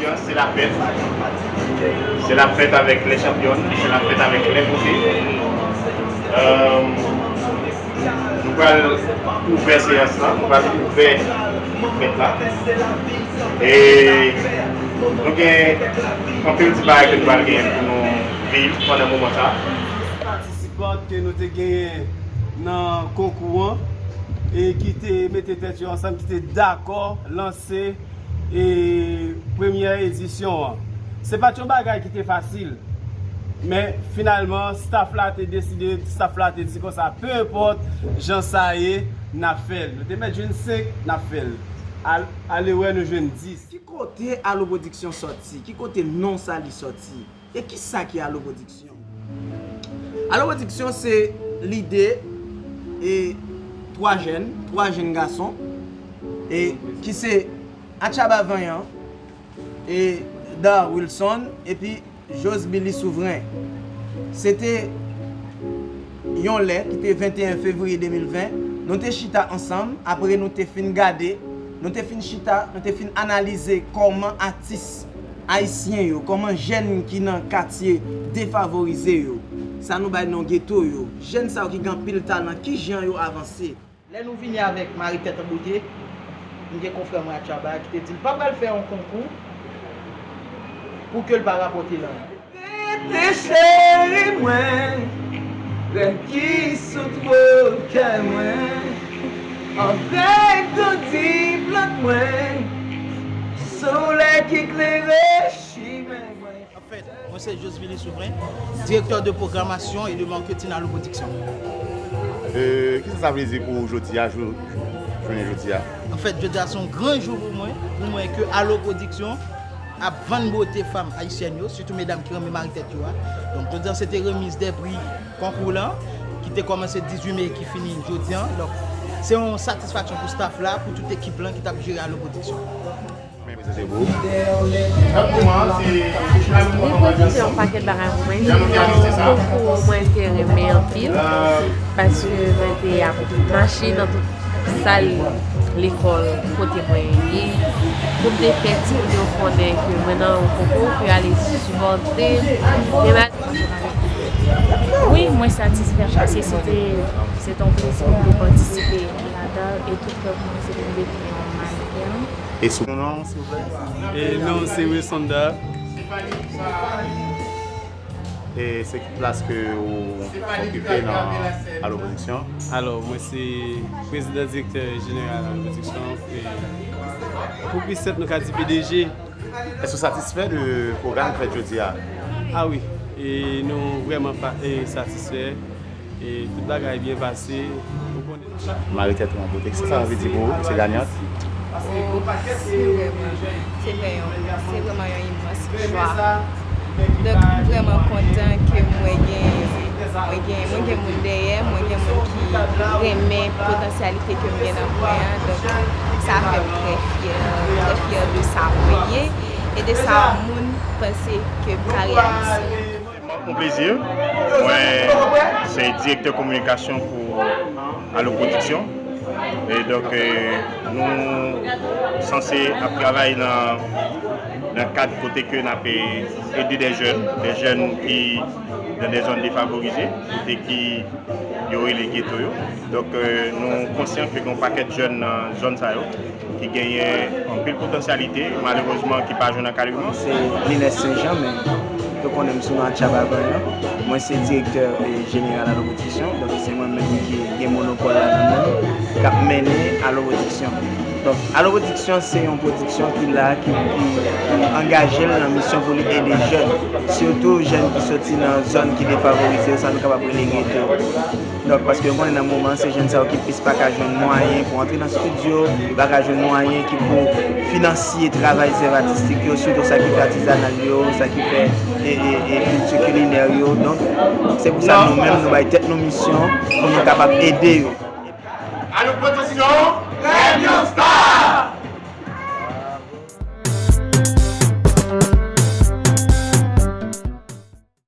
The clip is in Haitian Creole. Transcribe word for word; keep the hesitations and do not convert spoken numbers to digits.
Se la fèt. Se la fèt avèk les champions, se la fèt avèk les beautés. Euh, nou pral ouvè seyans lan, nou pral ouvè fèt la. E nou gen anpil ti bagay ke nou pral gen pou nou viv pandan moman sa. Patisipant ke nou te genyen nan konkou an e ki te mete tèt yo ansanm, ki te dakò lanse e premyè edisyon an. Se pa t yon bagay ki te fasil, men finalman, staff la te deside, staff la te di konsa, pe enpòt jan sa ye, n ap fè l. Nou te mèt jwenn senk, n ap fè l. Al-, ale wè, nou jwenn dis. Ki kote Alo Pwodiksyon sòti? Ki kote non sa li sòti? E ki sa ki Alo Pwodiksyon? Alo Pwodiksyon se lide e twa jèn, twa jèn gason, e ki se Atchaba Vanyan, e Dar Wilson, epi Josbilly Souvren. Se te yon lè ki te venteyen fevriye de mil ven, nou te chita ansanm, apre nou te fin gade, nou te fin chita, nou te fin analize kòman atis ayisyen yo, kòman jèn ki nan katye defavorize yo. Sa nou bay non geto yo. Jèn sa yo ki gen anpil talan, kijan yo avanse? Lè nou vini avèk Marie Tête en Beauté, m gen konfrè mwen Atchaba ki te di l pa pral fè yon konkou pou ke l pa rapòte l anyen. Rete cheri mwen, rèn ki sou tro kè mwen, anvèk dodi plant mwen, solèy ki klere chimen mwen. Anfèt, mwen se Josvili Souvren, direktè de pwogramasyon e de maketin Alo Pwodiksyon. E, kisa sa vle di pou ou jodi a, jou, jounen jodi a? Anfèt, jodi a se yon gran jou pou mwen, pou mwen ke Alo Pwodiksyon ap vann bote fanm ayisyèn yo, sitou medam ki renmen mari tèt yo a. Donk, jodi a se te remiz de pri konkou lan, ki te kòmanse dizuit me, ki fini jodi a. Donk, se yon satisfaksyon pou staff la, pou tout ekip lan ki t ap jere Alo Pwodiksyon. Li vin fè yon pakèt bagay pou mwen. Jan konkou mwen te renmen anpil, paske mwen te ap mache nan tout sal lekòl kote mwen ye, pou m te fè timoun yo konnen ke mwen nan yon konkou, pou yo ale sipòte. Men malgre... Wi, mwen satisfè paske se te, se te yon plezi pou m te patisipe ladan, e tout kè pou mwen se pou m te vin yon mannken. E sou non, silvouplè? E non, se Wilsonda. E se ki plas ke ou okipe nan Alo Pwodiksyon? Alò, mwen se prezidan direktè jeneral Alo Pwodiksyon. E pou plis senp, nou ka di P D G. Èske w satisfè de pwogram ki fèt jodi a? A wi, e nou vrèman pa, e satisfè. E tout bagay byen pase. Ou konnen. Mari tèt ou an bote. Kisa sa vle di pou ou? Se ganyant? Oh, se vrèman, se vrè yon, se vrèman yon imans jwa. Donk, m vrèman kontan ke mwen gen, mwen gen, mwen gen moun dèyè m, mwen gen moun ki renmen potansyalite ke m gen nan mwen an. Donk, sa fè m trè fyè, trè fyè de sa mwen ye e de sa moun panse ke m ka reyalize. Yon plezi. Mwen se direktè kominikasyon pou Alo Pwodiksyon. E donk, e, nou sanse ap travay nan, nan kad kote ke n ap ede de jèn, de jèn ki nan de zòn defavorize, kote ki yo rele geto yo. Donk, e, nou konsyan ke gen yon pakèt jèn nan zòn sa yo ki genyen anpil potansyalite, malerezman ki pa jwenn ankadreman. Se Linès Senjan, men yo konnen m sou non Atchaba Vanyan. Mwen se direktè, e, jeneral Alo Pwodiksyon, donk se mwen menm ki gen monopòl la nan men m, k ap mennen Alo Pwodiksyon. Donk, Alo Pwodiksyon se yon pwodiksyon ki la, ki, ki, ki angaje l nan misyon pou li ede jèn, sitou jèn ki soti nan zòn ki defavorize yo, sa nou kapab rele geto. Donk, paske nou konnen nan moman, se jèn sa yo ki plis pa ka jwenn mwayen pou antre nan estidyo, pa ka jwenn mwayen ki pou finansye travay zèv atistik yo, sitou sa ki fè atizanal yo, sa ki fè, e, e, e kilti kilinè yo. Donk, se pou sa nou menm, nou bay tèt nou misyon pou nou kapab ede yo. Alo Pwodiksyon, rèv yon star!